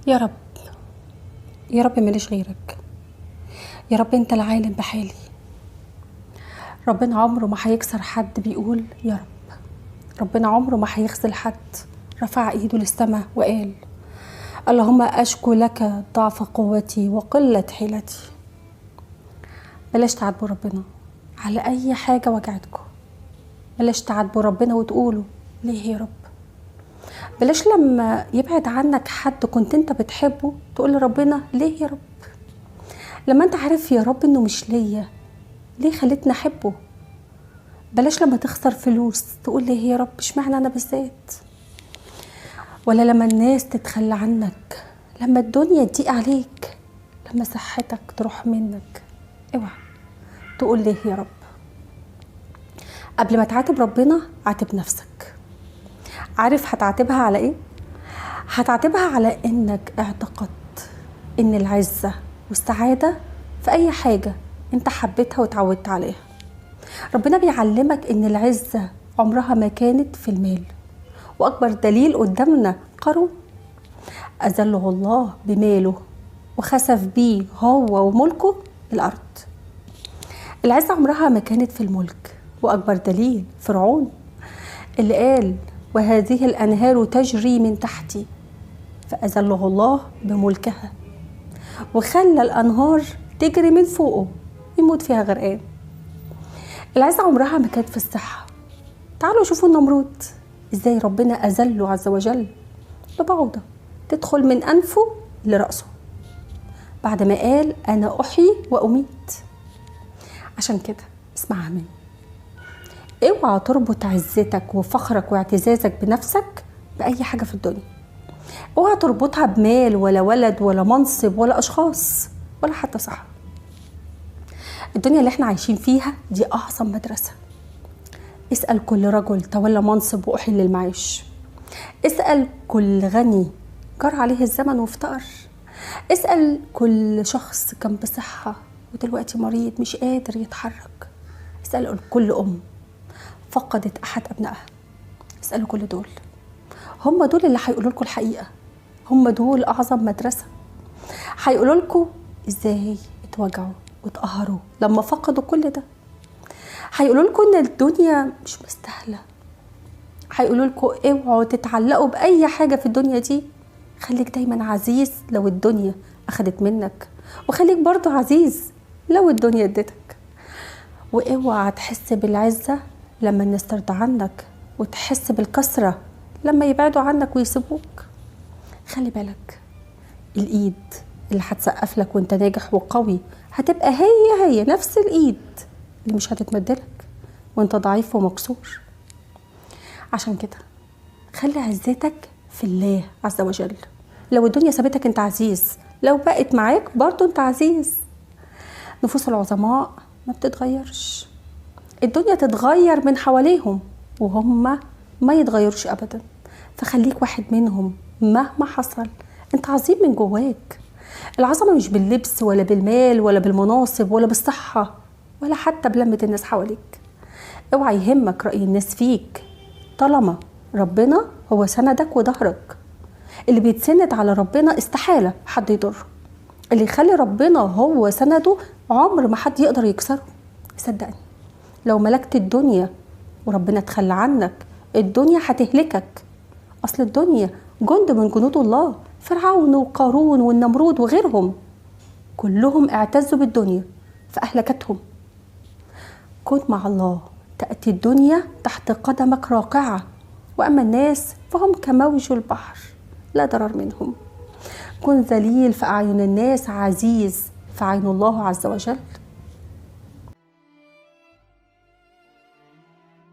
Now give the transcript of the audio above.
يا رب، يا رب ماليش غيرك، يا رب انت العالم بحالي. ربنا عمره ما هيكسر حد بيقول يا رب، ربنا عمره ما هيخذل حد رفع ايده للسماء وقال اللهم اشكو لك ضعف قوتي وقلة حيلتي. بلاش تعاتبوا ربنا على اي حاجة وجعتكم، بلاش تعاتبوا ربنا وتقولوا ليه يا رب. بلاش لما يبعد عنك حد كنت انت بتحبه تقول لربنا ليه يا رب. لما انت عارف يا رب انه مش ليا، ليه خليتني احبه؟ بلاش لما تخسر فلوس تقول ليه يا رب، اشمعنى انا بالذات؟ ولا لما الناس تتخلى عنك، لما الدنيا تضيق عليك، لما صحتك تروح منك، اوعى تقول ليه يا رب. قبل ما تعاتب ربنا عاتب نفسك. عارف هتعاتبها على ايه؟ هتعاتبها على انك اعتقدت ان العزة والسعادة في اي حاجة انت حبيتها وتعودت عليها. ربنا بيعلمك ان العزة عمرها ما كانت في المال، واكبر دليل قدامنا قارون، اذله الله بماله وخسف بيه هو وملكه الارض. العزة عمرها ما كانت في الملك، واكبر دليل فرعون اللي قال وهذه الانهار تجري من تحتي، فاذله الله بملكها وخلى الانهار تجري من فوقه يموت فيها غرقان. العزة عمرها ما كانت في الصحة. تعالوا شوفوا النمرود ازاي ربنا اذله عز وجل ببعوضة تدخل من انفه لرأسه بعد ما قال انا احيي واميت. عشان كده اسمعها مني، اوعى تربط عزتك وفخرك واعتزازك بنفسك بأي حاجة في الدنيا. اوعى تربطها بمال ولا ولد ولا منصب ولا اشخاص ولا حتى صحة. الدنيا اللي احنا عايشين فيها دي اعظم مدرسة. اسأل كل رجل تولى منصب وأحل للمعيش، اسأل كل غني جرى عليه الزمن وافتقر، اسأل كل شخص كان بصحة ودلوقتي مريض مش قادر يتحرك، اسأل كل أم فقدت أحد أبنائها. اسألوا كل دول، هم دول اللي هيقولوا لكم الحقيقة، هم دول أعظم مدرسة. هيقولوا لكم إزاي اتوجعوا واتقهروا لما فقدوا كل ده. هيقولوا لكم ان الدنيا مش مستاهلة. هيقولوا لكم اوعوا تتعلقوا باي حاجة في الدنيا دي، خليك دايما عزيز لو الدنيا اخدت منك، وخليك برضو عزيز لو الدنيا ادتك. واوعى تحس بالعزة لما الناس ترضى عنك، وتحس بالكسرة لما يبعدوا عنك ويسيبوك. خلي بالك، الايد اللي هتسقف لك وانت ناجح وقوي هتبقى هي هي نفس الايد اللي مش هتتمدلك وانت ضعيف ومكسور. عشان كده خلي عزتك في الله عز وجل. لو الدنيا سابتك انت عزيز، لو بقت معاك برضو انت عزيز. نفوس العظماء ما بتتغيرش، الدنيا تتغير من حواليهم وهم ما يتغيروش ابدا. فخليك واحد منهم مهما حصل، انت عظيم من جواك. العظمة مش باللبس ولا بالمال ولا بالمناصب ولا بالصحة ولا حتى بلمة الناس حواليك. اوعى يهمك رأي الناس فيك طالما ربنا هو سندك وظهرك. اللي بيتسند على ربنا استحالة حد يضره، اللي يخلي ربنا هو سنده عمر ما حد يقدر يكسره. صدقني لو ملكت الدنيا وربنا تخلى عنك الدنيا هتهلكك. اصل الدنيا جند من جنود الله، فرعون وقارون والنمرود وغيرهم كلهم اعتزوا بالدنيا فأهلكتهم. كن مع الله تأتي الدنيا تحت قدمك راقعة، وأما الناس فهم كموج البحر لا ضرر منهم. كن ذليل في أعين الناس، عزيز في عين الله عز وجل.